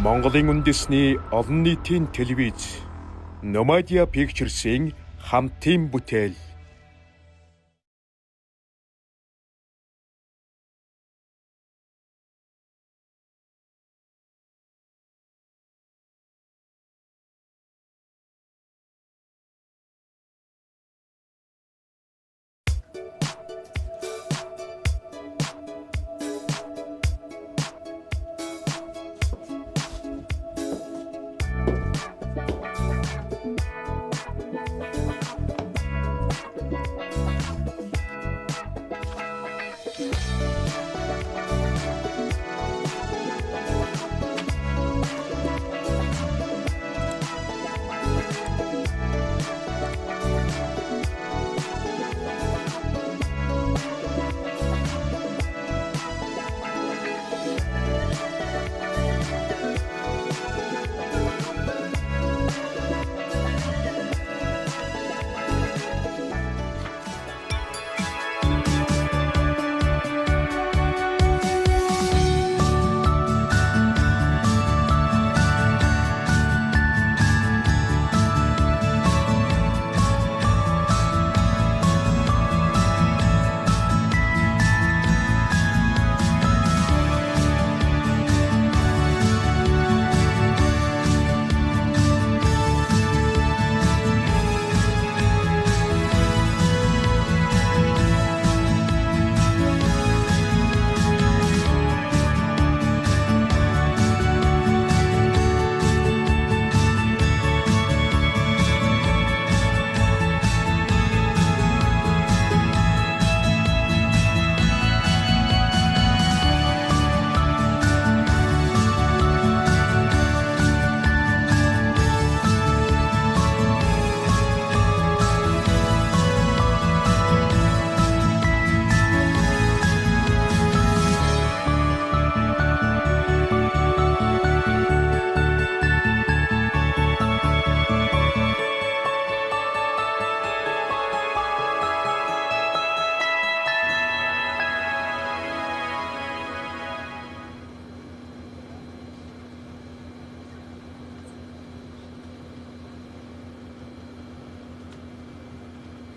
Монголын үндэсний олон нийтийн телевиз Nomadia Pictures-ийн хамтын бүтээл.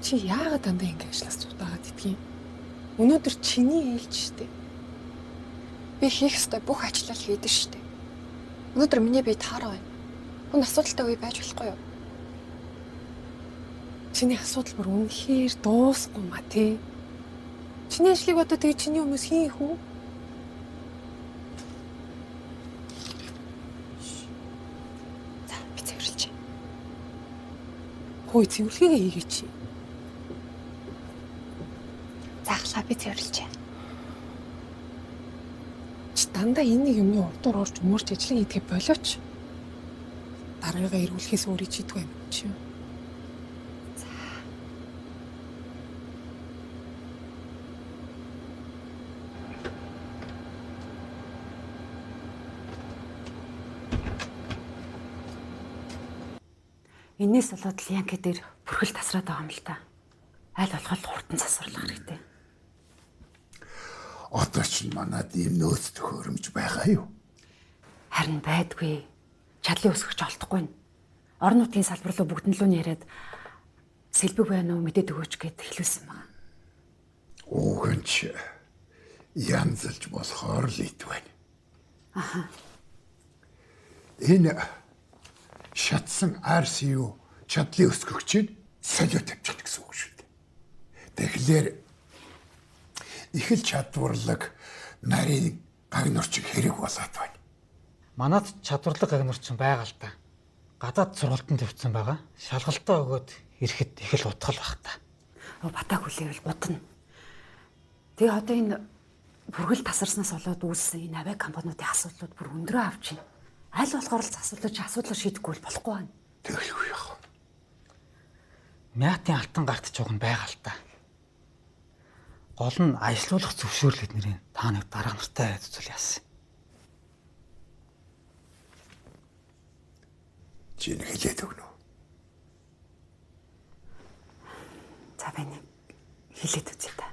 Чи яагаад дандаа ингэ ажиллах зутаагаад идэх юм? Өнөөдөр чиний ээлж штэ. Би хийх ёстой бүх ажлаа л хийдэж штэ. Өнөөдөр миний бие таараа байна. Хүн асуудалтай үе байж болохгүй юу? Чиний асуудал бүр үнэхээр дуусахгүй ма тий. Чиний ажлыг одоо тэгээ чиний хүмүүс хийх үү? За би цэвэрлэж. Хөөе цэвэрлэгээ хийгээч. Заахлаа би цэвэрлэж. Чи дандаа энэ нэг юмны урдуур орж өмөрч ажлыг хийдгээ болооч. Дараагаа эргүүлэхээс өөр чийдгүй юм чи. За. Энээс болоод Лянке дээр бүрхэл тасраад байгаа юм л та. Аль болох хурдан засварлах хэрэгтэй. Одоо ч манад ийм нөөц төхөөрөмж байгаа юу? Харин байдгүй. Чадлын өсгөгч олдохгүй. Орон нутгийн салбар руу бүгдэн лөө яриад сэлбэг байна уу мэдээд өгөөч гэд эхлүүлсэн байна. Ууган ч янзалж болохоор л ит байна. Аха. Энэ шатсан RCU чадлын өсгөгчийг солио тавьчих гэсэн үг шүү дээ. Тэгэхээр их л чадварлаг нарийн гагнуурчин хэрэг болоод байна. Манад чадварлаг гагнуурчин байгаа л та. Гадаад сургалтанд тавьсан байгаа. Шалгалтаа өгөөд ирэхэд их л утгал баг та. Батаа хүлээвэл гутна. Тэгээ одоо энэ бүргэл тасарснаас болоод үүссэн энэ авиа компаниудын асуудлууд бүр өндрөө авч байна. Аль болохоор л засварлаж асуудлаа шийдэхгүй бол болохгүй байна. Тэглэхгүй яах вэ? Мятын алтан гарт ч уг нь байгаа л та. Гол нь аялуулах зөвшөөрлөд нэрээ та нэг дарга нартай зүйл яасан. Чи нэг хэлээд өгнө үү? За би нэг хэлээд үзье та.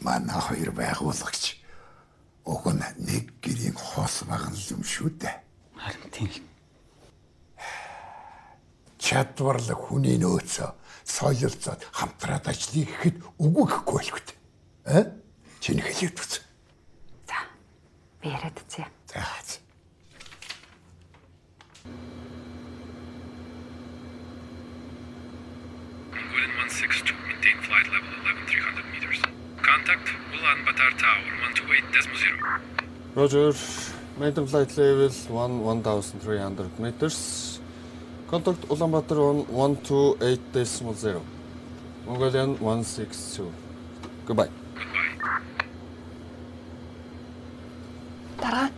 Манай хоёр байгуулагч Уг нь нэг гэрийн хос баган юм шүү дээ. Харин тийм л. Чадварлаг хүний нөөцөө солилцоод хамтраад ажиллая гэхэд үгүй гэхгүй байлгүй дээ. Аа? Чи нэг хэлээд үз. За. Би яриад үзье. За. Mongolian 162, maintain flight level 11300 meters. Contact Ulaanbaatar Tower 128.0. Roger, maintain flight level 1300 meters. Contact Ulaanbaatar on 128.0. Mongolian 162. Goodbye. Goodbye. Дараа.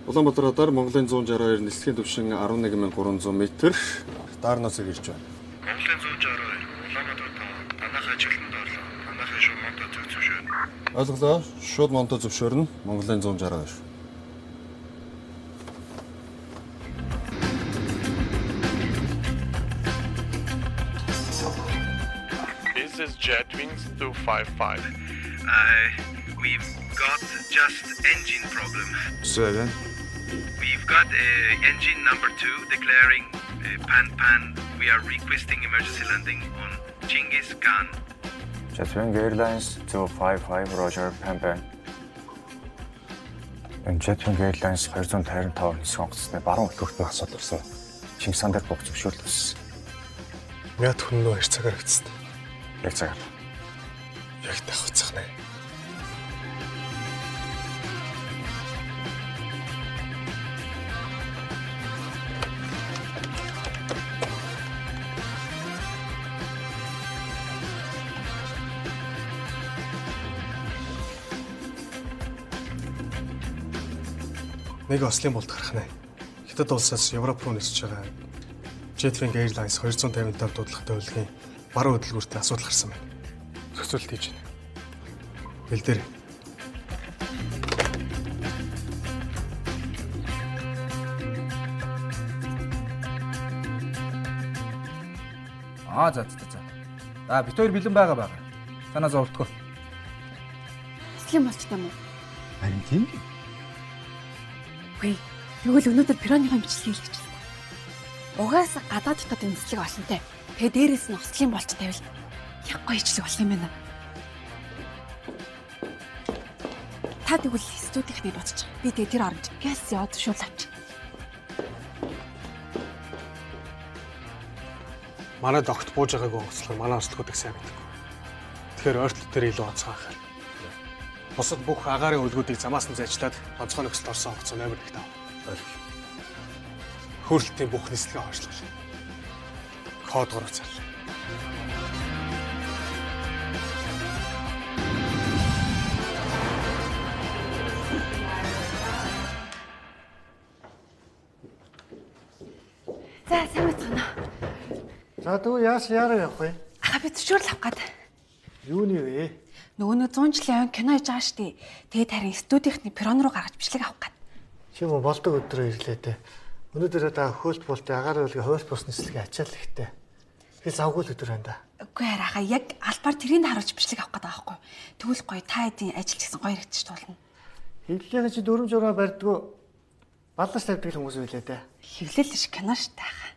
Улаанбаатар радар Монголын 162 нислэгийн түвшин 11300 м Даарносыг ирж байна. Монголын 162 Улаанбаатар тав танах ажилтнанд орлоо. Танахын шууд монто зөвшөөрнө. Ойлголоо. Шууд монто зөвшөөрнө. Монголын 162. This is Jetwings 255. We've got just engine problem. 7. We've got engine number 2 declaring pan pan. We are requesting emergency landing on Genghis Khan. Jetwing Airlines 255 Roger Pan Pan. Энэ Jetwing Airlines 255 нисэх онгоцны баруун хөтөлбөртний асуудал гарсан. Чингис хаан дээр буух зөвшөөрөл хүссэн. Мяд хүн нөө хоёр цагаар өгцөн. Яг цагаар. Яг давхцах нэ. Нэг ослын болд гарах нэ. Хятад улсаас Европ руу нисэж байгаа Jetwing Airlines 255 дуудлагатай урилгын баруун хөдөлгүүртэй асуудал гарсан байна. Зохицуулт хийж байна. Бэлдээр. Аа за. За бит хоёр бэлэн байгаа. Танаа зовлтгоо. Ослын болчтой юм уу? Харин тийм. Үгүй. Тэгвэл өнөөдөр Пероныхоо бичлэгийг хийх гэж байна. Угаасаа гадаад дотоод нислэг олонтой. Тэгээ дээрээс нь ослын болч тавил яг гоё ичлэг болох юм байна. Та тэгвэл студийнхний дуудчих. Би тэгээ тэр оромж гяс яваад шууд авчих. Манай догт бууж байгаагүй онгоцлоор манай ослогуудыг сайн мэддэг. Тэгэхээр ойртол дээр илүү онцгой анхаар. Бусад бүх агаарын үлгүүдийг замаас нь зайчлаад онцгой нөхцөлд орсон онгоцоо номер 1 тав. Ойлголоо. Хөөрөлтийн бүх нислэгээ хойшлуулъя. Код 3 зарлаа. За сайн байцгаана. За дүү яас яараа явах вэ? Аха би зөвшөөрөл авах гээд. Юуны вэ? Нөгөө нэг 100 жилийн өмнө кино хийж байгаа штий. Тэгээд харин студийнхний перон руу гаргаж бичлэг авах гээд. Чи мөн болдог өдрөө ирлээ дээ. Өнөөдөр одоо хөөлт болтой агаар үйлгээ хуваарь бус нислэгээ ачаал ихтэй. Тэгэл завгүй л өдөр байна да. Үгүй хараа яг албаар тэрийг харуулж бичлэг авах гээд байгаа байхгүй. Тэгвэл гоё та хэдийн ажил гэсэн гоё хэрэгтэж туулна. Хэвлэлээ чи 4 6 барьдгүй баллаж тавьдаг хүмүүс байлээ дээ. Хэвлэл шиг кино штэ хаа.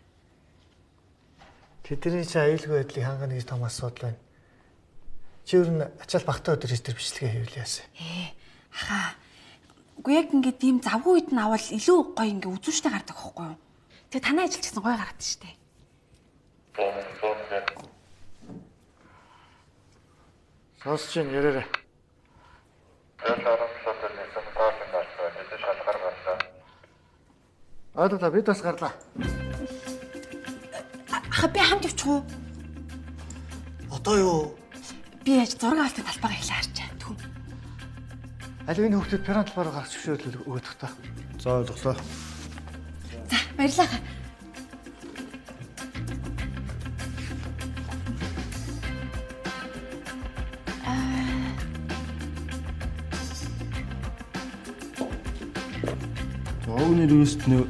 Тэдний чи аюулгүй байдлыг хангана гэж том асуудал байна. Чи ер нь ачаал багтаа өдөр хийж тэр бичлэгээ хийвэл яасан. Ахаа. Үгүй яг ингээд ийм завгүй үед нь авал илүү гоё ингээд үзүүштэй гардаг байхгүй юу? Тэгээ танай ажил ч гэсэн гоё гараад штэ. Сонсч чинь ярээрэй. Ойлголоо бид бас гарлаа. Аха би хамт явчих уу? Одоо юу? Би яаж зураг авалтын талбайгаа эхлээ харчаа. Түн. Аль энэ хүүхдэд перон талбай руу гарах зөвшөөрөл өгöd та. За ойлголоо. За баярлалаа. Зоогны рүүст нөө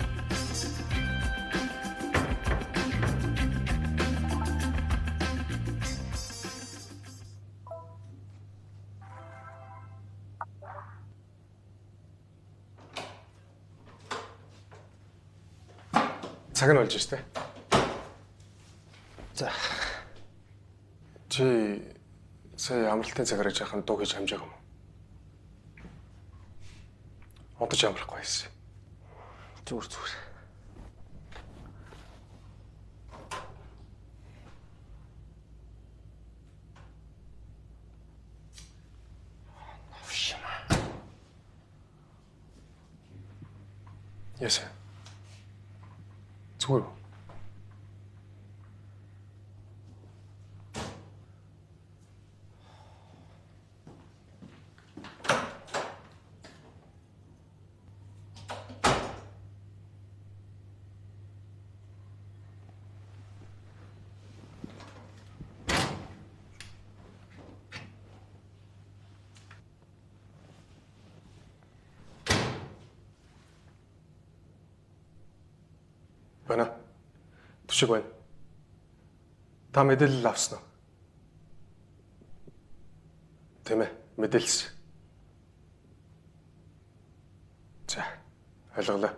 Цаг нь болж штэ. За. Чи сая амралтын цагаараа жаахан дуу хийж хамжааг юм уу? Унтаж амрахгүй байсан. Зүгээр зүгээр. Ясаа. Зүгээр үү? Байна. Түшиг байна. Та мэдээлэл авсан уу? Тийм ээ, мэдээлсэн. За, ойлголоо.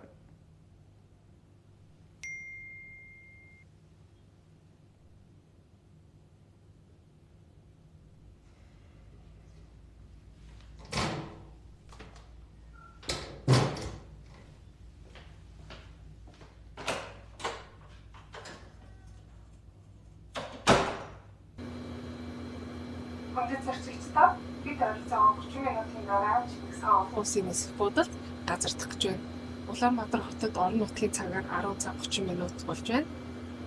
Хүндэт зорчигчдаа бид ойролцоогоо 30 минутын дараа Чингис хаан олон улсын нисэх буудалд газардах гэж байна. Улаанбаатар хотод орон нутгийн цагаар 10 цаг 30 минут болж байна.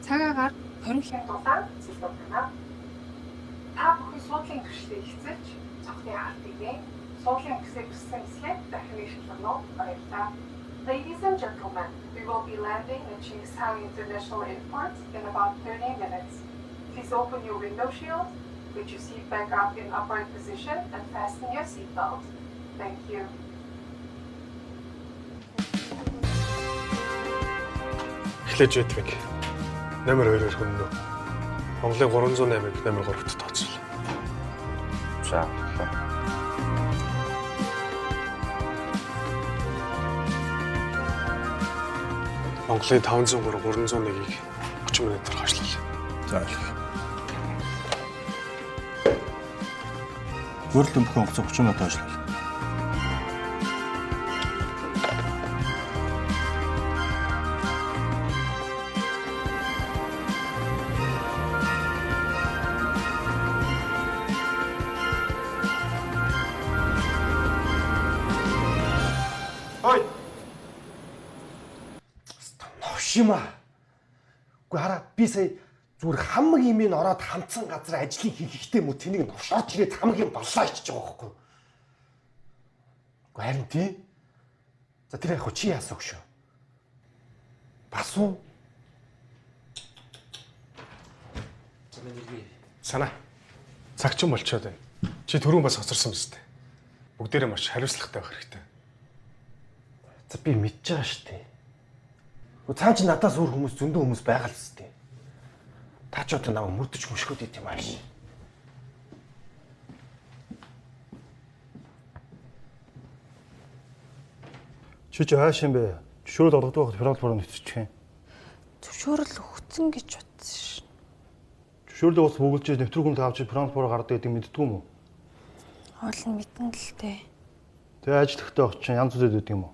Цаг агаар 20 хямд улаан цэлбэр байна. Та бүхэн суудлын түвшлийг эцэлж цонхны хаалтыг нэ. Суудлын үсээ хүссэн эслээ дахин нэг шалгана уу? Баярлалаа. Ladies and gentlemen, we will be landing at Chinggis Khaan International Airport in about 30 minutes. Please open your window shield. Put your seat back up in upright position and fasten your seatbelt. Thank you. Эхлэж Jetwing. Номер 2-оор хөннө. Монголын 308-ыг номер 3-т тооцвол. За. Монголын 503 301-ийг 30 минутаар хойшлол. За. Гөрөлтөн бүхэн онгоцоо 30 минут хойшлол. Ой. Новшима. Үгүй хараа би сая зүгээр хамаг юм ин ороод хамтсан газар ажлыг хийх хэрэгтэй юм уу? Тэнийг новшоод ирээд хамаг юм баллаа ичиж байгаа байхгүй юу? Үгүй харин тий. За тэр яг чи яасан хөшөө? Бас уу? Санаа. Цаг ч юм болчоод байна. Чи түрүүн бас хоцорсон биз дээ. Бүгдээрээ маш хариуцлагатай байх хэрэгтэй. За би мэдж байгаа шүү дээ. Үгүй цаан чи надаас өөр хүмүүс зөндөө хүмүүс байгаа л зү дээ. Та ч одоо намайг мөрдөж мөшгөөд идэм ааш. Чи ч ааш юм бэ? Зөвшөөрөл олгодог байхад ферал бороо нүцчих юм. Зөвшөөрөл өгсөн гэж бодсон шин. Зөвшөөрлөө ус бөглөж нэвтрүүлэг хүнд авч ферал бороо гардаг гэдэг мэддэггүй юм уу? Уул нь мэдэн л дээ. Тэгээ ажил ихтэй огч чинь янз бүрээр өгдөг юм уу?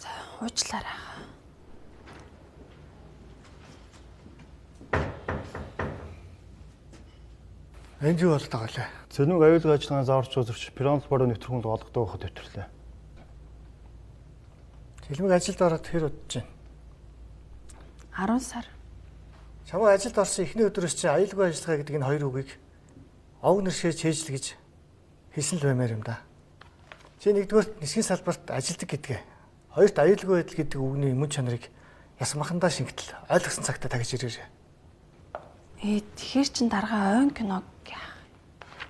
За уучлаарай. Энд юу болоод байгаа лээ? Цэнүг аюулгүй ажиллагааны зааварч үзэгч Франц бороо нэвтрүүлэг олгодог байхад нэвтрлээ. Чилмэг ажилд ороод хэр удаж байна? 10 сар. Чамайг ажилд орсон эхний өдрөөс чи аюулгүй ажиллагаа гэдэг энэ хоёр үгийг овг нэршээ чэйжл гэж хэлсэн л баймаар юм да. Чи нэгдүгээрт нисхийн салбарт ажилдаг гэдгээ, хоёрт аюулгүй байдал гэдэг үгний мөн чанарыг яс махандаа шингэтэл ойлгосон цагтаа тагж ирээрэй. Тэгэхээр чин даргаа ойн киног яах.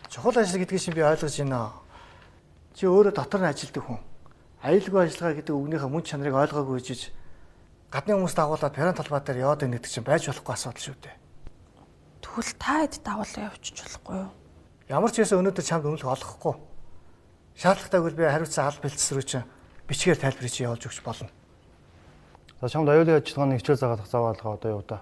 Чухал ажил гэдгийг чинь би ойлгож байна. Чи өөрөө дотор нь ажилдаг хүн. Аюулгүй ажиллагаа гэдэг үгнийхээ мөн чанарыг ойлгоогүй жиж гадны хүмүүс дагуулад пиран талбай дээр яваад байна гэдэг чинь байж болохгүй асуудал шүү дээ. Тэгвэл та хэд дагуулаа явчих болохгүй юу? Ямар ч байсан өнөөдөр чамд өмнөх олохгүй. Шаардлагатайгүй би хариуцсан аль бэлтс рүү чинь бичгээр тайлбарыг чи явуулж өгч болно. За чамд аюулын ажиллагааны хичээл загаалах зав алгаа одоо юу да.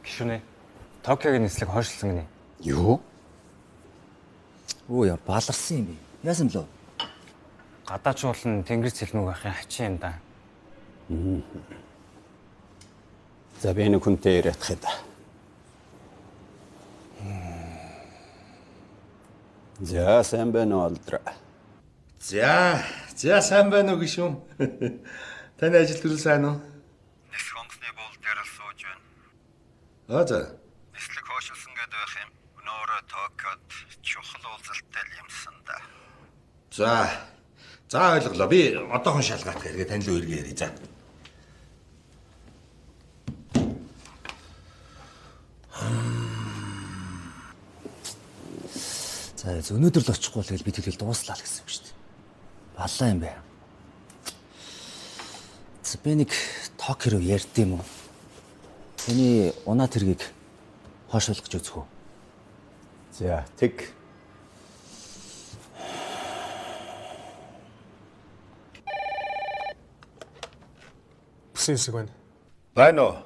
Гişүнэ. Токиогийн нислэг хойшлсон гинэ. Юу? Өө яа баларсан юм бэ? Яасан бэлөө? Гадаачуулан тэнгэр цэлмэг байхын хачин юм да. За би нэг хүнтэй яриадах юм да. За сайн байна уу Алдраа? За, за сайн байна уу гişүн. Таны ажил төрөл сайн уу? Нисэх онгоцны буул дээр л сууж байна. Аа за. Нислэг хойшилсан гэдэг байх юм. Өнөөрөө Токиод чухал уулзалттай л юмсан да. За. За ойлголоо. Би одоохон шалгаадах хэрэгээ тань руу эргээ ярий. За. За өнөөдөр л очихгүй л би тэгэл дууслаа л гэсэн юм шүү дээ. Баллаа юм бэ. За би нэг Токио руу ярьд юм уу? Таны унаа тэргийг хойшлуулах гэж үзэх үү? За тэг. Бүсэн хэсэг байна. Байна уу?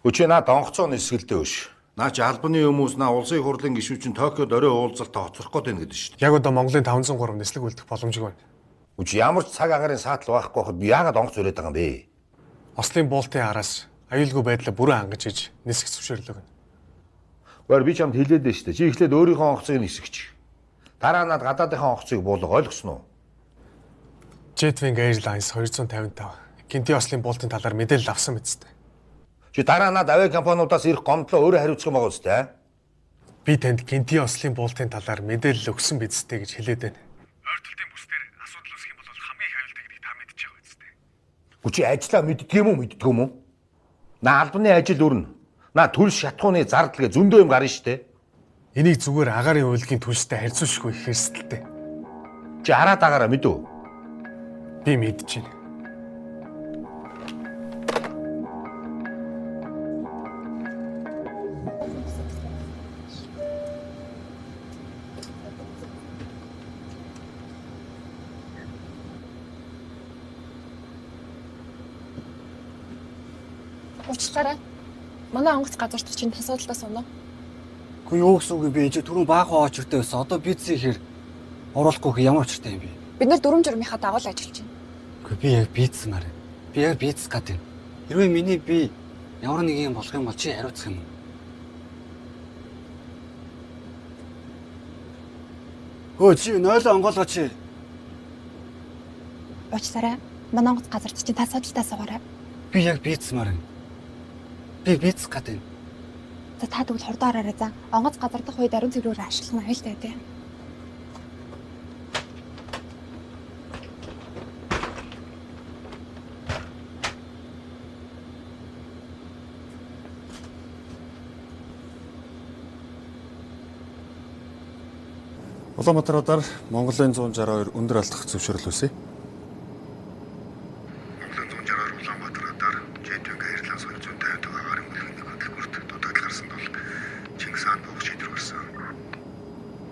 Өчөө наад онгоцоо нисгэлдээ өш. Наа чи албаны хүмүүс наа улсын хурлын гишүүн чинь Токиод орой уулзалтаа хоцрох гээд байна гэдэг шүү дээ. Яг одоо Монголын 503 нислэг үлдэх боломжгүй байна. Үгүй ямар ч цаг агаарын саатал байхгүй хахад би яагаад онгоц өрөөд байгаа юм бэ? Ослын буултын араас аюулгүй байдлаа бүрэн хангаж иж нисэх зөвшөөрлөө гэнэ. Гэхдээ би чамд хэлээд байна шүү дээ. Чи эхлээд өөрийнхөө онгоцыг нисгэж. Дараа над гадаадынхаа онгоцыг буулга ойлгосон уу? Jetwing Airlines 255 гинти ослын буултын талаар мэдээлэл авсан мэт дээ. Чи дараа над авиа компаниудаас ирэх гомдлоо өөрөө хариуцах юм байгаа үстэй аа? Би танд гинти ослын буултын талаар мэдээлэл өгсөн биз дээ гэж хэлээд байна. Ойр талын бүс дээр асуудал үүсэх юм бол хамгийн их аюултай гэдгийг та мэдчихэж байгаа биз дээ. Үгүй чи ажлаа мэддэг юм уу мэддэг юм уу? Наа албаны ажил өрнө. Наа төлс шатхууны зардал гэ зөндөө юм гарна штэ. Энийг зүгээр агаарын уйлгийн төлстэй харьцуулшгүй их эрсдэлтэй. Чи хараад агаараа мэдв? Би мэдэж байна. Уучлаарай. Манай онгоц газардах чинь асуудалтай сунаа. Үгүй юу гэсэн үг юм бэ? Энд түрүүн баахан очиртай байсан. Одоо би зээ ихээр оруулахгүй гэх ямар учиртай юм бэ? Бид нар дүрм журмынхаа дагуу л ажиллаж байна. Үгүй би яг бийцмээр. Би яг бийцэх гээд байна. Хэрвээ миний би ямар нэг юм болох юм бол чи хариуцах юм уу? Хөө чи нойлоо онгоолгоо чи. Уучлаарай. Манай онгоц газардах чинь асуудалтай суугаарай. Би яг бийцмээр байна. Би бийцэх гээд байна. За та тэгвэл хурдан ороорой за. Онгоц газардах үед ариун цэврээр ашиглах нь аюултай тий. Улаанбаатар Монголын 162 өндөр алдах зөвшөөрөл хүсье. Монголын 162 Улаанбаатар радар Jetwing Airlines 255 агаарын бүлгийн нэг хөдөлгүүрт дутагдал гарсан тул Чингис хаан буух шийдвэр гарсан.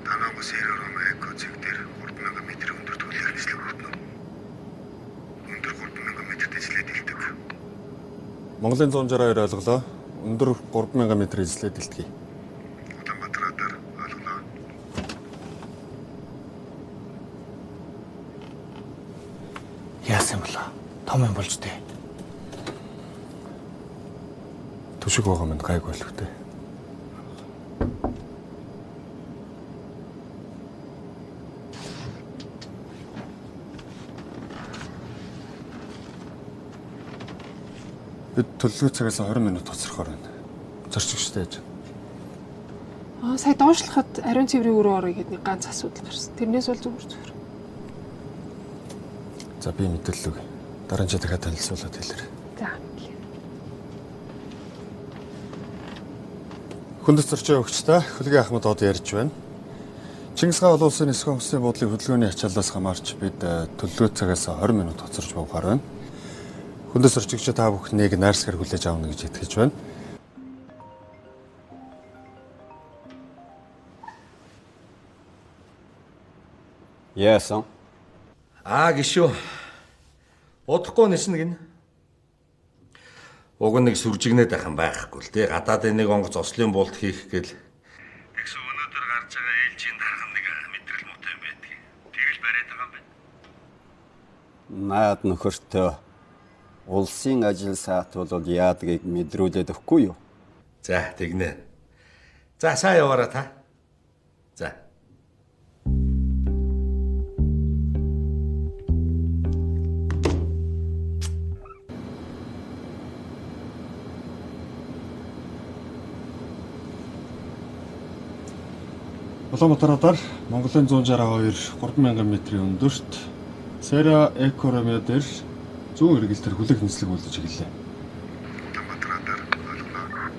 Танаа онгоц Sierra Roma Echo цэг дээр 3000 м өндөрт хүлээх нислэг хүртэнэ. Өндөр 3000 м эзлээд дэлдэг. Монголын 162 ойлголоо. Өндөр 3000 м эзлээд дэлтгий. Улаанбаатар радар ойлголоо. Яасан болоо? Том юм болж тээ. Түшиг байгаа минь гайгүй л үү. Бид төлөвлөгөө цагаас 20 минут хоцрохоор байна. Зорчигчтай яаж. Аа сая доошлоход ариун цэврийн өрөө орё гэдэг нэг ганц асуудал гарсан. Тэрнээс бол зүгээр зүгээр. За би мэдээлэл өгье. Дараа нь чи дахиад танилцуулаад хэлээрэй. За. Хүндэт зорчин өгчтэй хөлгийн ахмад од ярьж байна. Чингис хаан олон улсын нисэх онгоцны буудлын хөдөлгөөний ачааллаас хамаарч бид төлөвлөгөө цагаас 20 минут хоцорч буухаар байна. Хүндэт зорчигч та бүхнийг найрсгаар хүлээж авна гэж итгэж байна. Яасан? Аа гişүү. Удахгүй ниснэ гинэ. Уг нэг сүржигнээд байх юм байхгүй л тий. Гадаадын нэг онгоц ослын буулт хийх гээл. Тэгсэн өнөөдөр гарч байгаа ээлжийн дарга нэг мэдрэл муутай юм байдаг. Тэрэл бариад байгаа юм байна. Наад нөхөртөө улсын ажил саатуулбал яадгийг мэдрүүлээд өгөхгүй юу? За тэгнэ. За сайн яваараа та. За. Улаанбаатар радар Монголын 162 3000 метрийн өндөрт Сера Эко Ромео дээр зүүн эргэлтээр төр хүлээх нислэг үлдэж эхэллээ. Улаанбаатар радар ойлголоо.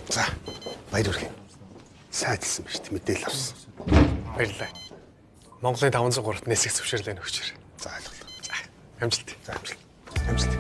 За баяр хүргэе. Сайн ажилласан ба шүү дээ. Мэдээлэл авсан. Баярлалаа. Монголын 503-т нисэх зөвшөөрлөө өгчээр. За ойлголоо. За амжилт. За амжилт. Амжилт.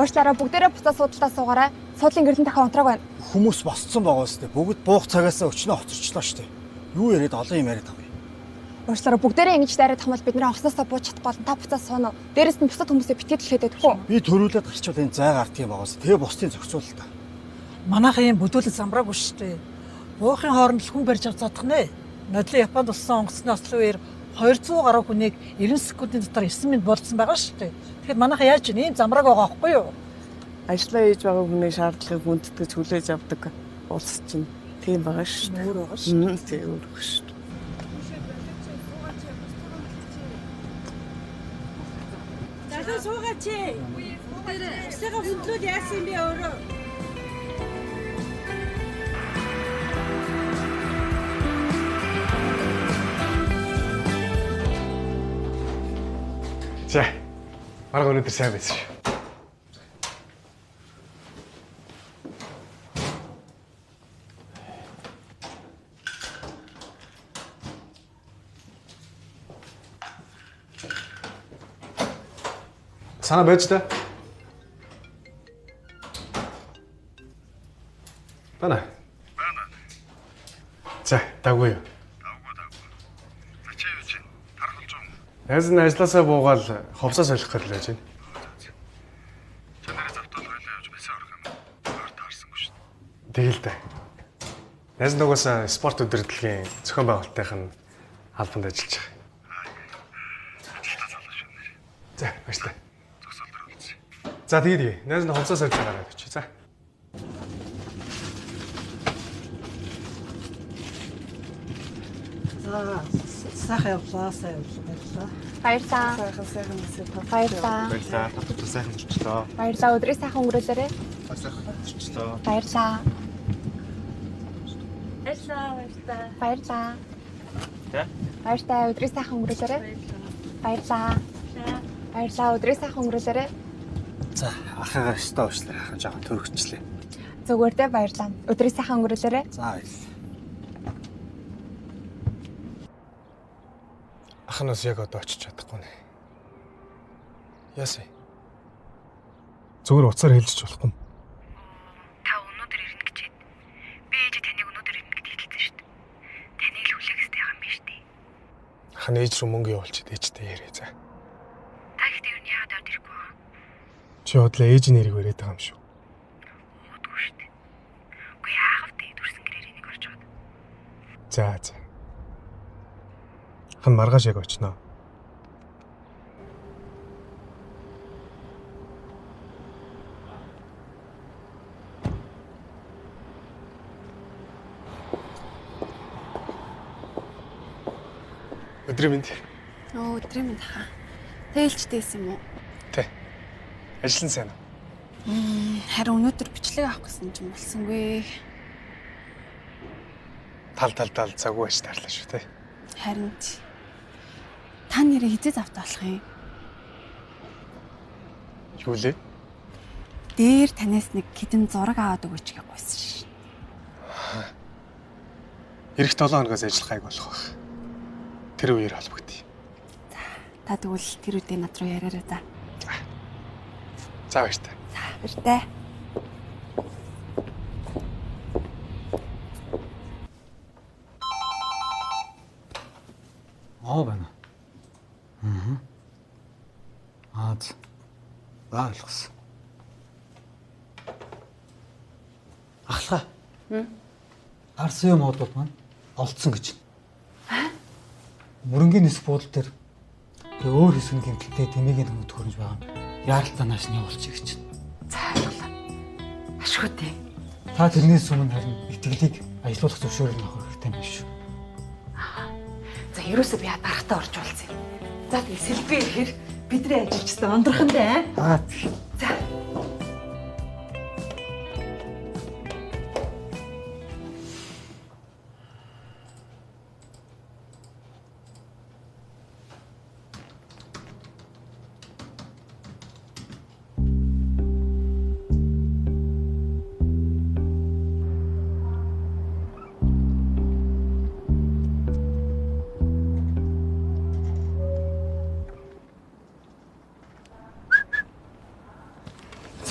Уучлаарай бүгдээрээ буцаа суудалтаа суугаарай. Суудлын гэрлэн дахин унтрааг байна. Хүмүүс босцсон байгаа үстэй. Бүгд буух цагаасаа өчнөө хоцорчлоо штэ. Юу яриад олон юм яриад байгаа юм. Уучлаарай бүгдээрээ ингэж дайраад хамбал бид нэр онгоцноосоо бууж чадахгүй болно. Та буцаа сууна уу? Дээрэс нь бусад хүмүүсээ битгий дэлхээд байдаг хөө. Би төрүүлээд гарчвал энэ зай гардыг юм байгаа үстэй. Тэгээ бусдын зохицуул та. Манайхан юм бүдүүлэг замбраагүй штэ. Буухын хооронд л хүн барьж авч задах нэ. Нодлон Японд болсон онгоцны ослын үеэр 200 гаруй хүнийг 90 секундын дотор 9 минут болцсон байгаа шүү дээ. Тэгэхээр манайхан яаж ийм замрааг байгаа байхгүй юу? Ажлаа хийж байгаа хүний шаардлагыг хүндэтгэж хүлээж авдаг улс чинь тийм байгаа шүү дээ. Өөр байгаа шүү дээ. Тийм өөр байгаа шүү дээ. Залуу суугаач. Усыгаа хөндлөөд яасан юм бэ өөрөө? За. Марга өнөөдөр сайн байсан шүү. Санаа байж та. Бана. Бана. За, даггүй юу? Давгүй давгүй. За чи юу чинь? Тархалж юм. Найз нь ажилласаа буугаал ховсоо солих гэж байж байна. Чи нэрээ завтал хоёлаа явж бэлсээ орох юм. Өөр таарсангүй шүү дээ. Тэгэл дээ. Найз нь угаасаа спорт удирдлагын зохион байгуулалтынх нь албанд ажиллаж байгаа. Ажилдаа залуу шүү нэр. За, баярлалаа. Зогсоол дээр уулзъя. За тэгээ тэгээ. Найз нь ховсоо сольж гараад очив. За. За сайхан явлаа, сайн явлаа. Баярлалаа. Баярлалаа. Сайхан сайхан нисээ Баярлалаа. Баярлалаа. Татвар сайхан зөрчлөө. Баярлалаа. Өдрийг сайхан өнгөрөөлөөрэй. Сайхан зөрчлөө. Баярлалаа. Баярлалаа, баярлалаа. Баярлалаа. Тэ? Баяртай. Өдрийг сайхан өнгөрөөлөөрэй. Баярлалаа. Баярлалаа. Өдрийг сайхан өнгөрөөлөөрэй. За ахыгаа өстө уучлаарай. Ахын жоохон төрөгчлээ. Зүгээр дээ баярлалаа. Өдрийг сайхан өнгөрөөлөөрэй. За баярлалаа. Ах нь бас яг одоо очиж чадахгүй нэ. Яасан? Зүгээр уцаар хэлж болохгүй. Та өнөөдөр ирнэ гэжээд. Би ээжээ таныг өнөөдөр ирнэ гэдгийг хэлсэн шүү дээ. Хан ээж рүү мөнгө явуулчихад ээжтэй яриа за. Та ихтэй юу яагаад орд ирэхгүй аа? Чи бодлоо ээж нэрийг бариад байгаа юм шүү. Уудгүй шүү дээ. Үгүй яах вэ? Дүрсэн гэрээр энийг орж аваад. За за. Хан маргааш яг очно. Өдрийн мэнд. Оо, өдрийн мэнд хаа. Тэ ээлжтэй байсан юм уу? Тэ. Ажил нь сайн уу? Харин өнөөдөр бичлэг авах гэсэн чинь болсонгүй. Тал тал тал цаггүй аж тарлаа шүү тэ. Харин ч та нэрээ хизээ завтай болох юм. Юу лээ? Дээр танаас нэг хэдэн зураг аваад өгөөч гэж гуйсан ш. Ирэх 7 хоногоос ажиллах айг болох байх. Тэр үеэр холбогдъё. За, та тэгвэл тэр үедээ над руу яриарай за. За баяртай. За, баяртай. Аа байна. Аа. Аа. За ойлгосон. Ахлаа. Арсын модууд маань олдсон гэж. Мөрөнгийн нисэх буудал дээр тэгээ өөр хэсэг нь гэмтэлтэй тэмээгийн төмөд хөрөмж байгаа юм. Яаралтай нааш нь явуулчих гэж. За ойлголоо. Ашгүй дээ. Та тэрнээс өмнө харин итгэлийг ажилуулах зөвшөөрөл авах хэрэгтэй юм биш үү? За ерөөсөө би дарахтаа орж уулзъя. За тэгээ сэлбэ ирэхээр бидний ажилчтай ундрах нь дээ. Аа. За.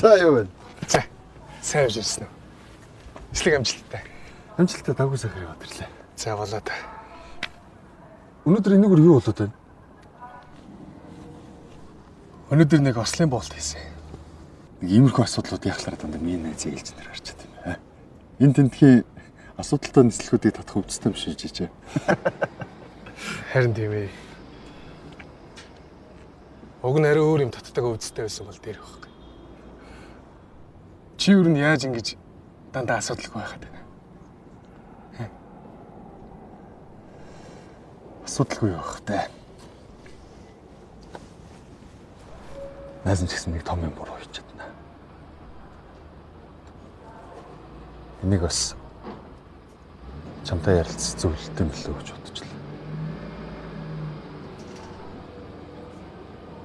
За юу вэ? За. Сайн явж ирсэн үү? Эслэг амжилттай. Амжилттай дагуу сайхан яваад ирлээ. За болоо та. Өнөөдөр энэгээр юу болоод байна? Өнөөдөр нэг ослын буулт хийсэн. Нэг иймэрхүү асуудлууд яхалаар дандаа миний найз ээлж нэр гарч идэв юм аа. Энэ тентхийн асуудалтай нислэгүүдийг татах өвчтөй юм шиг жижээ. Харин тийм ээ. Уг нь арай өөр юм татдаг өвчтөй байсан бол дээр байхгүй. Чи юу н яаж ингэж дандаа асуудалгүй байхад байна? Асуудалгүй явах тэ. Найз нь ч гэсэн нэг том юм буруу хийж чадна. Энийг бас чамтай ярилцах зөвлөлттэй юм билүү гэж бодчихлоо.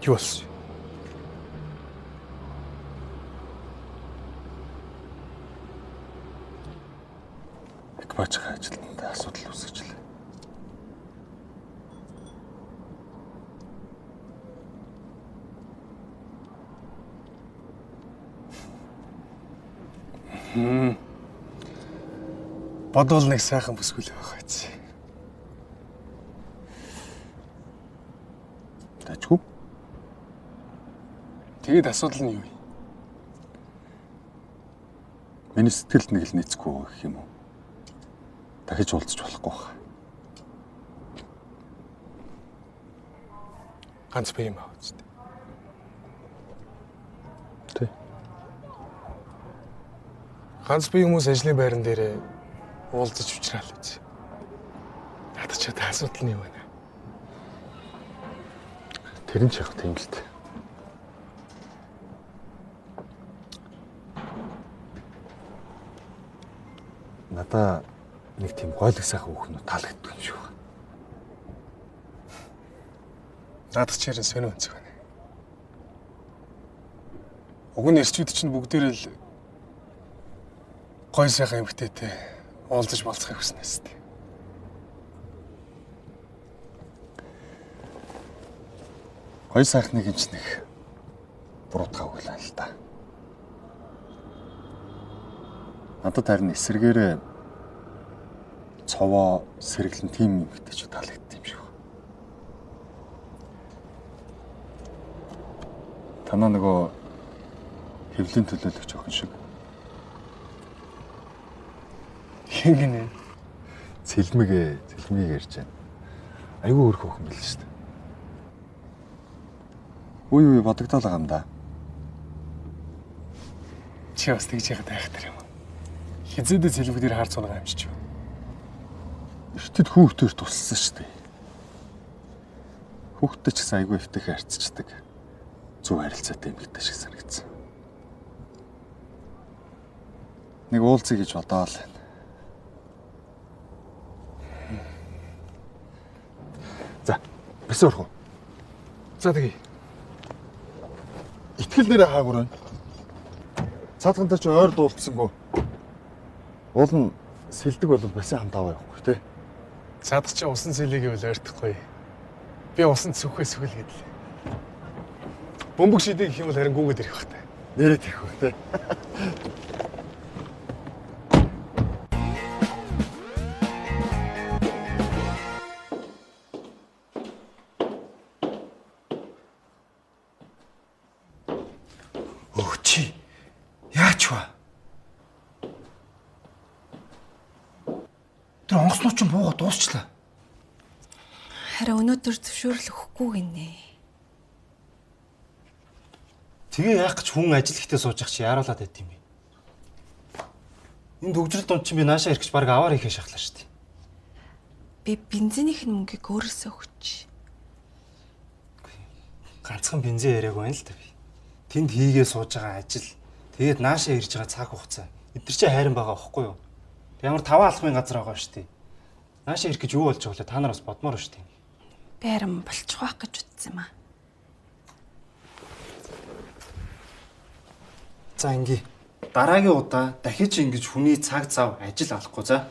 Юу болсон? Экипажийн ажилтнтай асуудал үүсгэжлээ. Бодвол нэг сайхан бүсгүй л байх байц. Дажгүй. Тэгээд асуудал нь юу вэ? Миний сэтгэлд нэг л нийцэхгүй гэх юм уу? Дахиж уулзч болохгүй байх. Ганц бие юм аа үст. Тэ. Ганц бие хүмүүс ажлын байран дээр уулзаж учраал үз. Надад ч одоо асуудал нь юу вэ? Тэр нь ч яг тийм л дээ. Надаа нэг тийм гойлог сайхан хүүхэн таалагддаг юм шиг байна. Надад ч харин сонин өнцөг байна. Уг нь эрчүүд чинь бүгдээрээ л гой сайхан эмэгтэйтэй уулзаж болцохыг хүснэ өстэй. Гой сайхныг юм ч нэг буруутгаагүй л байна л да. Надад харин эсэргээрээ цовоо сэргэлэн тийм эмэгтэйчүүд таалагддаг юм шиг байна. Танаа нөгөө хэвлийн төлөөлөгч охин шиг. Хин гинэ? Цэлмэгийг ярьж байна. Айгүй өрх охин байл шүү дээ. Үе бодогдоол байгаа юм да. Чи бас тэгж яхад айхтар юм. Хизээдээ цэлмэг дээр хар цунгаа амжиж юу. Эртэд хүүхдээр тусалсан шүү дээ. Хүүхдтэй ч гэсэн айгүй эвтэйхэн харьцчихдаг. Зөв харилцаатай юм гэдэг шиг санагдсан. Нэг уулзъя гэж бодоол байна. За, бэсэ орох уу? За тэгье. Итгэл нэрээ хаагур байна. Цаадхантай ч ойр дуулцсангүй. Уул нь сэлдэг бол бэсэ хамт аваа явахгүй тий. Цаадах чи усан сэлийг бол ойртохгүй. Би усан цүхээ сүхэл гэдлээ. Бөмбөг шидэ гэх юм бол харин гүгээд ирэх бах та. Нэрээ тэрэх бах тий. Өө чи яач вэ? Тэр онгоцнууд чинь буугаа дуусчлаа. Харин өнөөдөр зөвшөөрөл өгөхгүй гинэ. Тэгээ яах гэж хүн ажил ихтэй сууж ах чи яаруулад байт юм бэ? Энэ төгжрөл дунд чинь би наашаа ирэх гэж баг аваар хийхээ шахлаа шүү дээ. Би бензинийх нь мөнгийг өөрөөсөө өгч. Ганцхан бензин яриаг байна л да би. Тэнд хийгээ сууж байгаа ажил, тэгээд наашаа ирж байгаа цаг хугацаа. Эдгэр чи хайран байгаа байхгүй юу? Ямар 5 алхмын газар байгаа шүү дээ. Наашаа ирэх гэж юу болж байгаа вэ? Та нар бас бодмоор шүү дээ. Би харин болчих واخ гэж утсан юм аа. За ингээ. Дараагийн удаа дахиж ингэж хүний цаг зав ажил алахгүй за.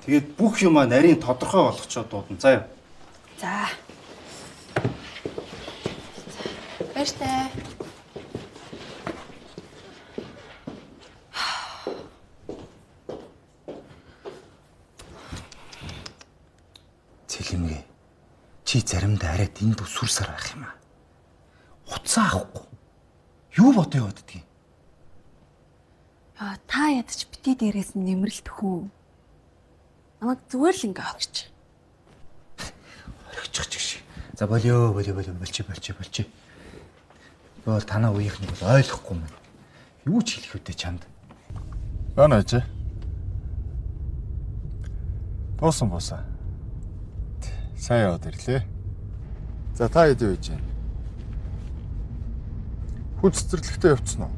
Тэгээд бүх юмаа нарийн тодорхой болгочоод дуудана заа юу. За. Баяртай. Цэлмгээ. Чи заримдаа арай дэндүү сүр сар байх юм аа. Утсаа авахгүй. Юу бодоо яваад идэгий? Аа та ядч бити дээрээс нь нэмрэлт хүн. Намайг зүгээр л ингээ хорч. Хорчих чиг шиг. За болио болио болио болчи болчи болчи. Би бол танаа үеийнхнийг бол ойлгохгүй юм. Юу ч хэлэх үдэ чамд. Байна ажээ. Буусан буусан. Сайн яваад ирлээ. За та хэд юу хийж байна? Хүн цэцэрлэгтээ явцсан уу?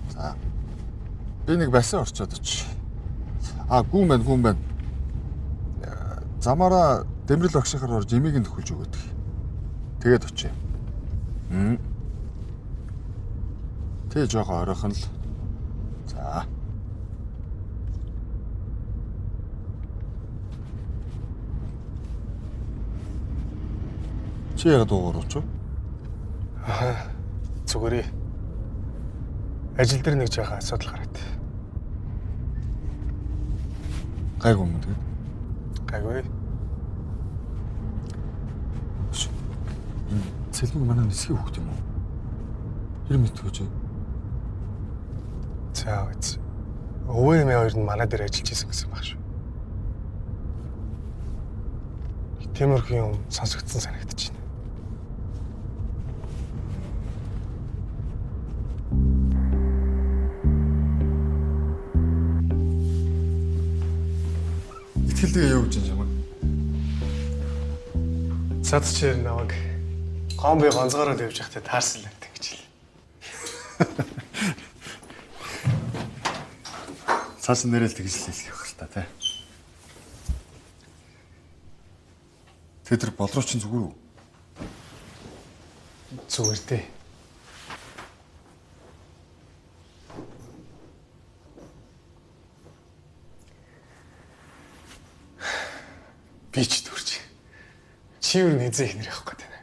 За. Би нэг басин орчоод очив. А гүн байна гүн байна. Замаараа Дэмрэл багшийнхаар орж эмийг нь төхөлж өгөөд. Тэгээд очив. Тэ жоохон оройхон л. За. Чи яг дуугарч уу? Аа. Зүгээрээ. Ажил дээр нэг жоохон асуудал гараад. Гайгүй юм тэгээд. Гайгүй. Энэ цэлмэг манай нисгийн хүүхд юм уу? Тэр мэдгүй чи. За үз. Өвөө эмээ хоёр нь манай дээр ажиллаж исэн гэсэн баг шүү. Тиймэрхүү юм сонсогдсон санагдчихэв. Итгэлтэйгээ юу гэж юм чамайг? Сад чир намайг гомби гонцгороо л явж байхдаа таарсан л байдаг гэж хэл. Цааш нэрэл тэгж л хэлэх байх л та тий. Тэд тэр болроо чинь зүгээр үү? Зүгээр дээ. Би ч дүрч. Чи юу нэзээ их нэр явах гэдэг.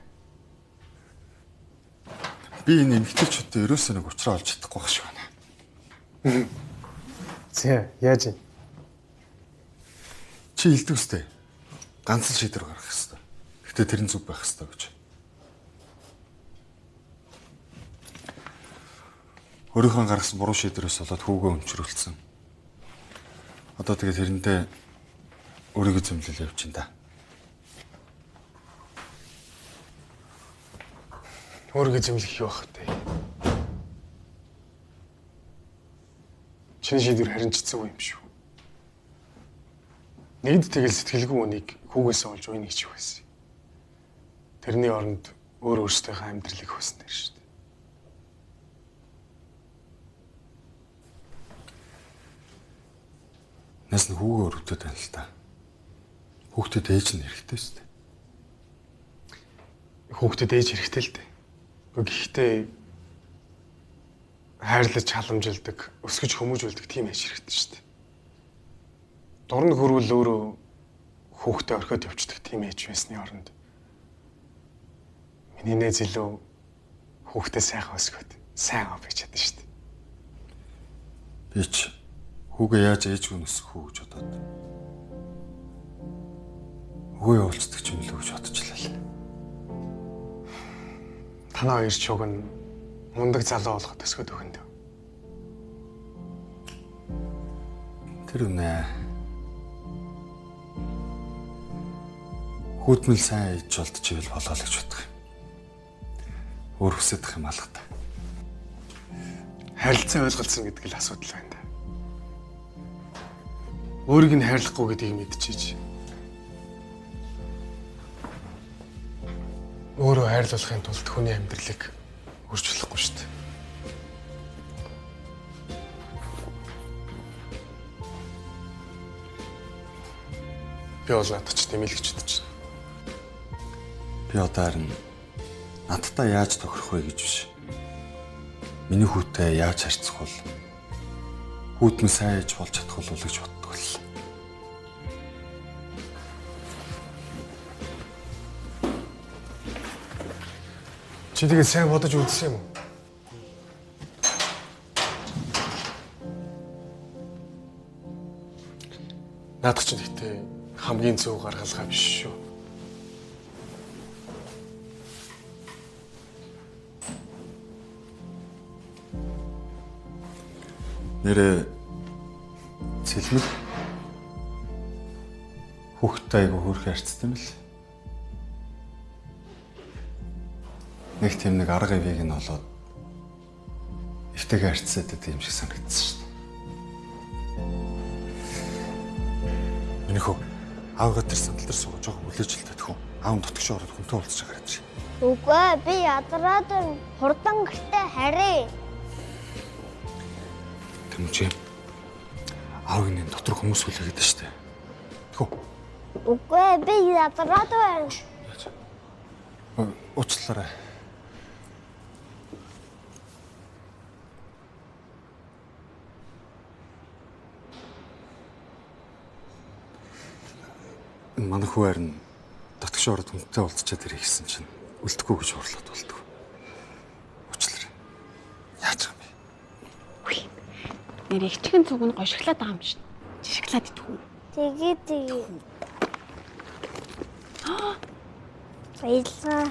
Би энэ эмэгтэйчүүдтэй ерөөсөө нэг уучраа олж чадахгүй байх шиг байна. Зэ, яаж юм? Чи хэлдэг үстэй. Ганц л шийдвэр гаргах ёстой. Гэтэ тэр нь зүг байх ёстой гэж. Өөрийнхөө гаргасан буруу шийдвэрээс болоод хүүгээ өмчрүүлсэн. Одоо тэгээд тэрэндээ өөрийгөө зэмлэл явчихна да. Өөрийгөө зэмлэх юу ах вэ? Чиний шийдвэр харин ч зөв юм шүү. Нэгд тэгэл сэтгэлгүй үнийг хүүгээсээ олж уйна гэж байсан. Тэрний оронд өөр өөрсдийнхээ амьдралыг хөөсөн дээр шүү дээ. Нас нь хүүгээ өрөвдөд байна л та. Хүүхдэд ээж нь хэрэгтэй шүү дээ. Хүүхдэд ээж хэрэгтэй л дээ. Гэхдээ хайрлаж халамжилдаг, өсгөж хүмүүжүүлдэг тийм ээж хэрэгтэй шүү дээ. Дурн хөрвөл өөрөө хүүхдээ орхиод явчихдаг тийм ээж байсны оронд миний нээз илүү хүүхдээ сайхан өсгөөд сайн ав гэж чадсан шүү дээ. Би ч хүүгээ яаж ээжгүй өсгөх үү гэж бодоод өгөө явуулцдаг ч юм лөө гэж бодчихлаа л. Танаа хоёр чуг нь мундаг залуу болгоод өсгөөд өгөндөө. Тэр үнэ. Хүүдмэл сайн ээж болдчихвэл болоо л гэж бодох юм. Өөр хүсэж юм алга та. Харилцан ойлголцсон гэдэг л асуудал байна да. Өөрийг нь хайрлахгүй гэдгийг мэдчихэж. Өөрөө хайрлуулахын тулд хүний амьдралыг өөрчлөхгүй шүү дээ. Би бол надад ч тийм л гэж бодож байна. Би одоо харин надтай яаж тохирох вэ гэж биш. Миний хүүтэй яаж харьцах бол хүүд нь сайн ээж болж чадах болов уу гэж боддог л. Чи тэгээд сайн бодож үзсэн юм уу? Наадах чинь гэхдээ хамгийн зөв гаргалгаа биш шүү. Нэрээ цэлмэг хүүхдтэй айгу хөөрхөн харьцсан юм л. Нэг тийм нэг арга ивийг нь олоод эвтэйгээ харьцаад байдаг юм шиг санагдсан шүү дээ. Миний хөө аавгаа тэр сандал дээр сууж байгаа хүлээж л татах уу? Аав нь дотгошоо ороод хүнтэй уулзч байгаа юм шиг. Үгүй би ядраад хурдан гэртээ харъя. Тэмчээ. Аавын энэ дотор хүмүүс хүлээгээд шүү дээ. Тэхүү. Үгүй би ядраад байна. Уучлаарай. Манай хүү харин дотгошоо ороод хүнтэй уулзчаад ирэх гэсэн чинь үлдэхгүй гэж хурлаад болдгоо. Уучлаарай. Яаж юм бэ? Нэр эгчгэн цуг нь гоё шоколад байгаа юм шин. Чи шоколад идэх үү? Тэгээ тэгээ. Баярлалаа.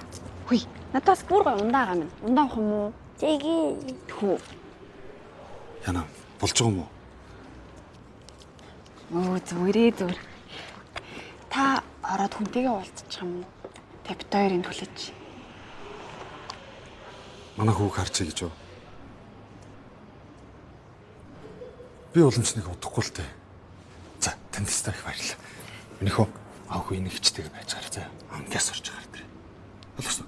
Хүй, надаас бүр гоё ундаа байгаа юм. Ундаа авах юм уу? Тэгээ. Тэхүү. Яна, болж байгаа юм уу? Өө зүгээрээ зүгээр. Та ороод хүнтэйгээ уулзчих юм уу? Тэг бит хоёрын түлэж. Манай хүүг харчий гэж юу? Би уламж нэг удахгүй л дээ. За, танд өстой их баярлалаа. Миний хөө аав хүү энийг хичтэйгээ байж гараа заа. Амгаас орж гараа тэр. Болгосон.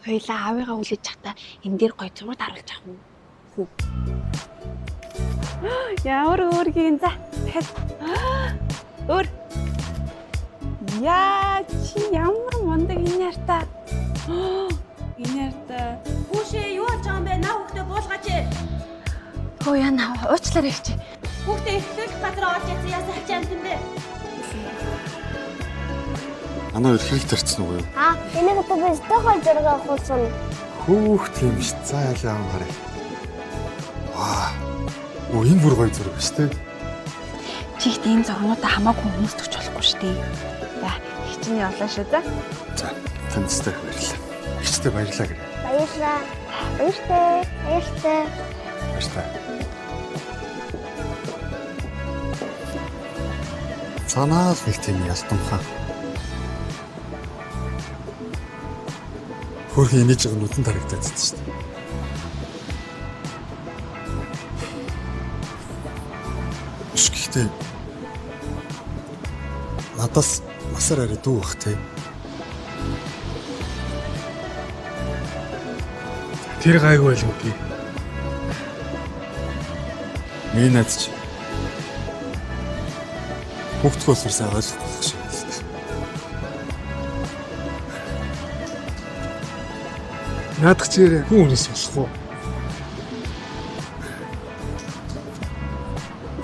Хоёлаа аавыгаа хүлээж чахта энэ дээр гоё зураг даруулж авах уу? Хүү. Ямар өөргийн за. Дахиад. Өөр. Яа чи ямар мундаг энэ ярта. Энэ ярта. Хүүшээ юу болж байгаа юм бэ? Наа хүүхдээ буулгаач. Хөө яна уучлаарай их чи. Хүүхдээ эрхлүүлэх газар олж яцсан яасан ачаа амт юм бэ? Манай хоёр хэрэг тарцсан уу юу? Аа, энийг одоо би өстөхөө зураг авахулсан. Хүүхд юм ш. За яа юм харъя. Аа. Оо энэ бүр гоё зураг биш үү? Чи ихт энэ зургуудаа хамаагүй хүмүүст өгч болохгүй шүү дээ. За, Чиний явлаа шүү за. За, таньцтай баярлалаа. Ихчтэй баярлалаа гэрээ. Баярлалаа. Баяртай. Баяртай. Баяртай. Санаа л нэг тийм ялтамхаа. Хөөрхөн инээж байгаа нүдэн тарагдаад байсан шүү дээ. Гэхдээ надаас насаар арай дүү бах те. Тэр гайгүй байлгүй тий. Миний найз чи хүүхдэх болохоор сайн ойлгохгүй байх шиг байна л та. Наадах чигээр хүн хүнээс болох уу?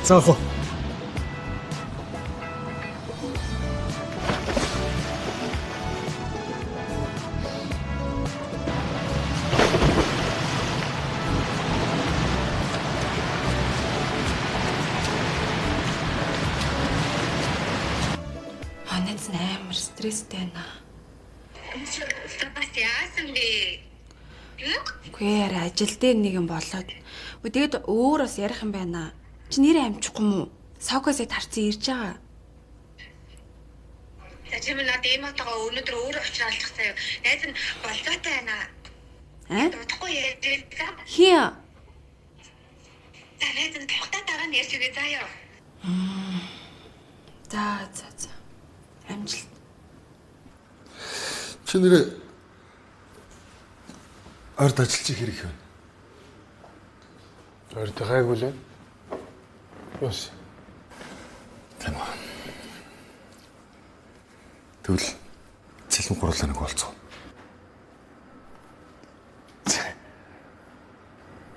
За хоо. Онец амар стресстэй байна. Бас яасан бэ? Үгүй арай ажил дээр нэг юм болоод. Үгүй тэгэд өөр бас ярих юм байна. Чи нэрээ амжихгүй юм уу? Сокос яг тарцсан ирж байгаа. За чи минь надад ийм отогоо өнөөдөр өөрөө очраалчих заяа. Найз нь болцоотой байна. Аа? Удахгүй ярьж за. Хин. За найз нь тухтай дараа нь ярьж өгье заяа. За за за. Амжилт. Чи нэрээ ойрд ажиллаж хэрэг юм. Ойрд гайгүй лээ. Юус. Тийм үү. Тэгвэл цэлэн гурлаа нэг болцоо.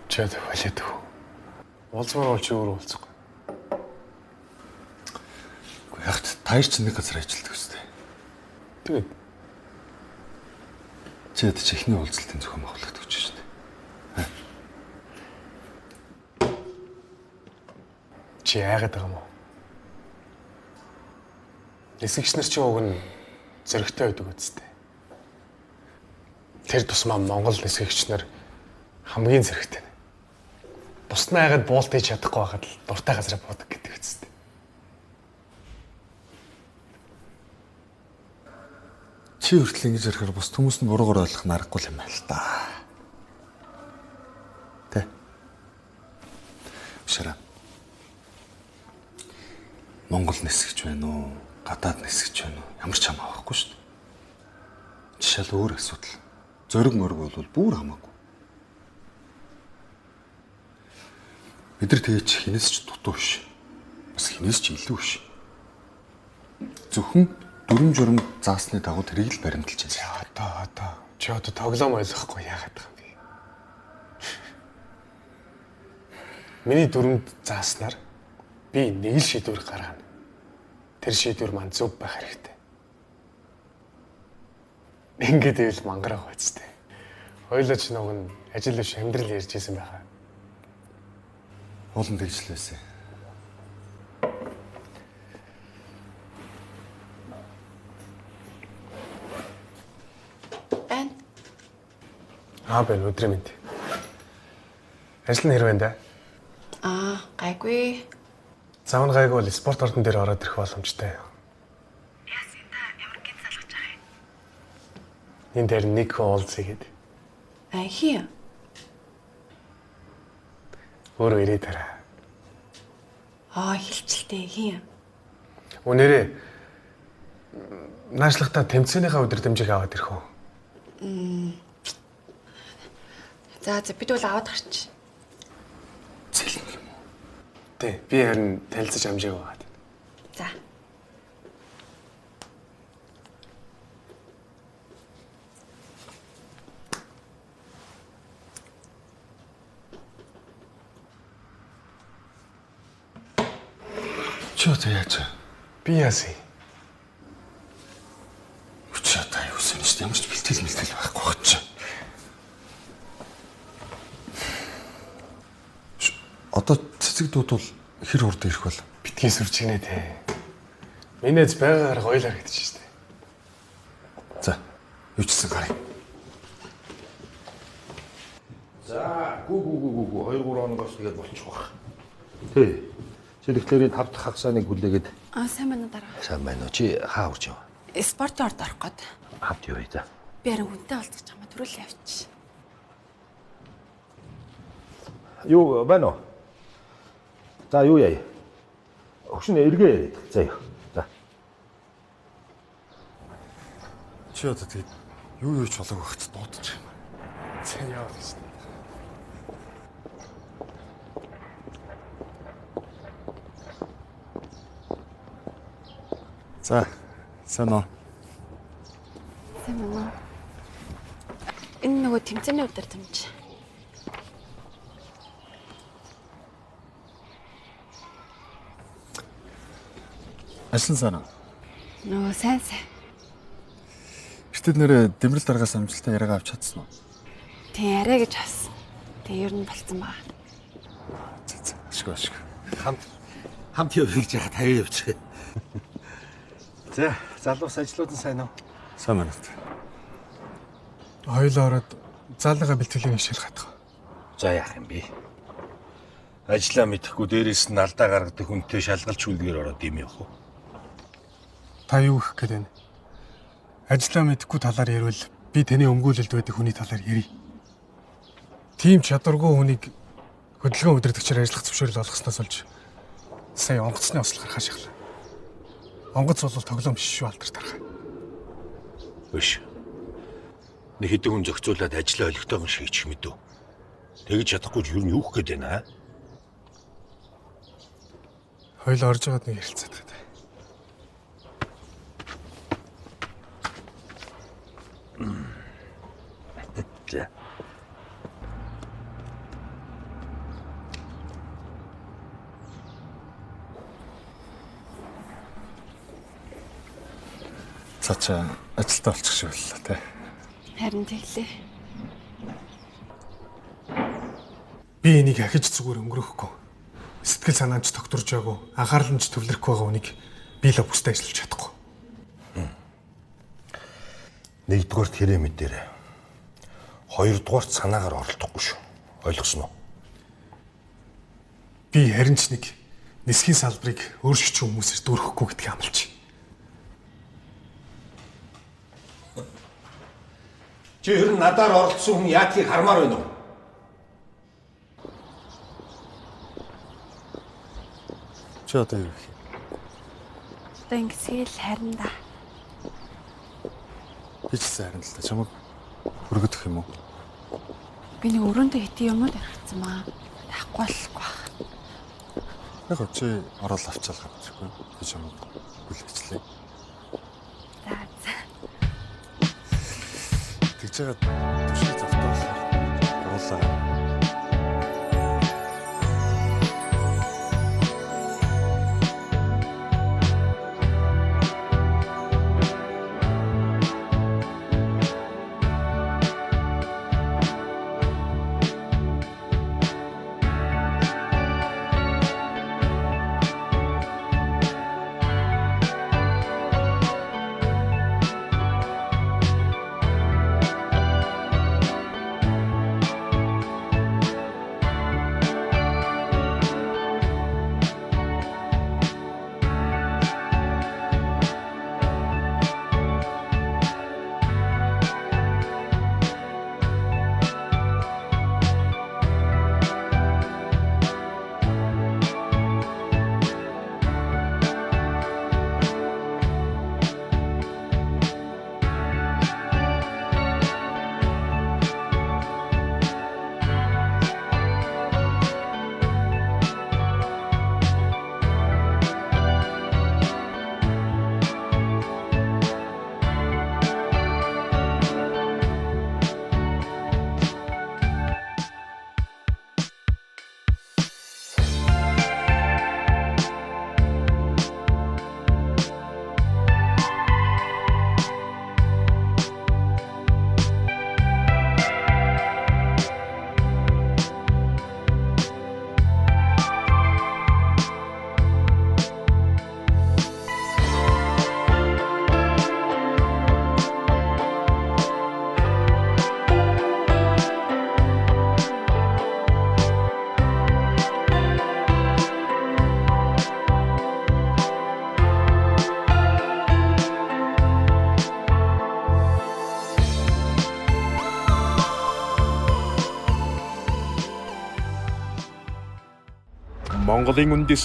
Чад болоод үү. Уулзмаар бол чи өөрөө уулзахгүй. Үгүй яг ч таяр чи нэг газар ажилладаг үстэй. Тэгээд чи ядч эхний уулзалтын зохион байгуулалт өгч шүү дээ. Чи яагаад байгаа юм уу? Нисгэгч нар чи уг нь зөрөгтэй байдаг үсттэй. Тэр тусмаа Монгол нисгэгч нар хамгийн зөрөгтэй. Бусд нь айгаад буулт хийж чадахгүй байхад л дуртай газараа буудаг гэдэг үсттэй. Чи хүртэл ингэж ярихаар бус хүмүүс нь буруугаар ойлгох нь аргагүй юм байна л да. Тэ. Шара. Монгол нисгэж байна уу? Гадаад нисгэж байна уу? Ямар ч хамаа байхгүй шүү дээ. Жишээл өөр асуудал. Зориг мориг бол бүр хамаагүй. Бид нар тэгэж хинээс ч дутуу биш. Бас хинээс ч илүү биш. Зөвхөн дүрм журм заасны дагуу тэрийг л баримталж байна. Одоо чи одоо тоглоом ойлгохгүй яагаад байгаа юм бэ? Миний дүрмд зааснаар би нэг л шийдвэр гаргана. Тэр шийдвэр маань зөв байх хэрэгтэй. Ингээд ивэл мангарах байцтай. Хоёулаа ч нэг нь ажил биш амьдрал ярьж исэн байхаа. Уулын тэгжлээсэ. Байна. Аа байна өдрийн мэнд. Ажил нь хэрвээ да. Аа, гайгүй. Зав нь гайгүй бол спорт ордон дээр ороод ирэх боломжтой. Яасан та ямар гинт залгаж байгаа юм? Энэ дээр нэг хүн уулзъя гээд. Аа, хин. Өөрөө ирээ дараа. Аа, хилчлээ хин. Үнээрээ наашлахтаа тэмцээнийхээ өдөр дэмжиг аваад ирэх үү? За за бид бол аваад гарч. Цэлм юм уу? Тий, би харин танилцаж амжаагүй байгаа. За. Чи одоо яаж? Би яасан? Чи одоо юу сэн шүү дээ. Ямар ч бэлтгэл мэлтгэл байхгүй байх чи. Одоо цэцэг дуудвал хэр хурд ирэх бол? Битгий сүрчгэнэ те. Миний эз байгаагаар гоёл харагдчих шүү дээ. Юу ч гэсэн гарыг. За, гү гү гү гү 2 3 хоногоос тэгээд болчих واخ. Тий. Чи тэгэхээр энэ 5 дахь хагасааныг хүлээгээд. Аа, сайн байна уу дараа. Сайн байна уу? Чи хаа урж яваа? Спортын орд орох гээд. Хамт явъя за. Би харин хүнтэй олцож байгаа маа төрөл явчих. Юу байна уу? За юу яа? Өгшин эргээ яриад. За юу. За. Чи одоо тэгээд юу юу ч болоог багт дуудчих юм. За яа гэж. За, сайн уу? Сайн байна уу? Энэ нөгөө тэмцээний удирдамж. Ажил сайн уу? Нөгөө сайн сайн. Гэтэл нэрээ дэмрэл дараагаас амжилттай яриагаа авч чадсан уу? Тий, арай гэж авсан. Тэг ер нь болцсон байгаа. За за, ашгүй ашгүй. Хамт явъя гэж яхад хаяа явчих. За, залуус ажлууд нь сайн уу? Сайн байна. Хоёулаа ороод заалгаа бэлтгэлийн хичээл хатах. За яах юм бэ? Ажлаа мэдэхгүй дээрээс нь алдаа гаргадаг хүнтэй шалгалт шүлгээр ороод юм явах уу? Та юу гэх гээд байна? Ажлаа мэдэхгүй талаар ярил би таны өмгөөлөлд байдаг хүний талаар ярий. Тийм чадваргүй хүнийг хөдөлгөөн удирдагчаар ажиллах зөвшөөрөл олгосноос олж сая онгоцны осол гаргах шахлаа. Онгоц бол тоглоом биш шүү алдар тархаа. Биш. Нэг хэдэн хүн зохицуулаад ажлаа олигтойгон шийдчих мэдв. Тэгж чадахгүй ч ер нь юу гэх гээд байна аа? Хоёул орж байгаад нэг ярилцаад байгаа. За. Цаачаа ажилтаа болчих шиг боллоо тий. Харин тэглээ. Би энийг ахиж зүгээр өнгөрөхгүй. Сэтгэл санаанд ч тогтворж байгаагүй, анхаарал нь ч төвлөрөхгүй байгаа хүнийг би л бүстэй ажиллаж чадахгүй. Нэгдүгээрт хэрэг мэдээрэй. Хоёрдугаарт санаагаар оролдохгүй шүү. Ойлгосон уу? Би харин ч нэг нисхийн салбарыг өөршигч хүмүүсээр дүүрхэхгүй гэдгийг амлаж. Чи ер нь надаар оролцсон хүн яадгийг хармаар байна уу? Чи одоо юу гэх юм? Одоо ингэсгээл харин да. Би ч гэсэн харин л та чамайг өргөдөх юм уу? Би нэг өрөөндөө хитэн юмнууд архицсан маа. Таахгүй болохгүй байх. Яг чи орол авчаал гарчихгүй. Би чамайг хүлээчлээ. За за. Тэгж байгаа түшиг завтай болохоор оруулаа. Монголын үндэс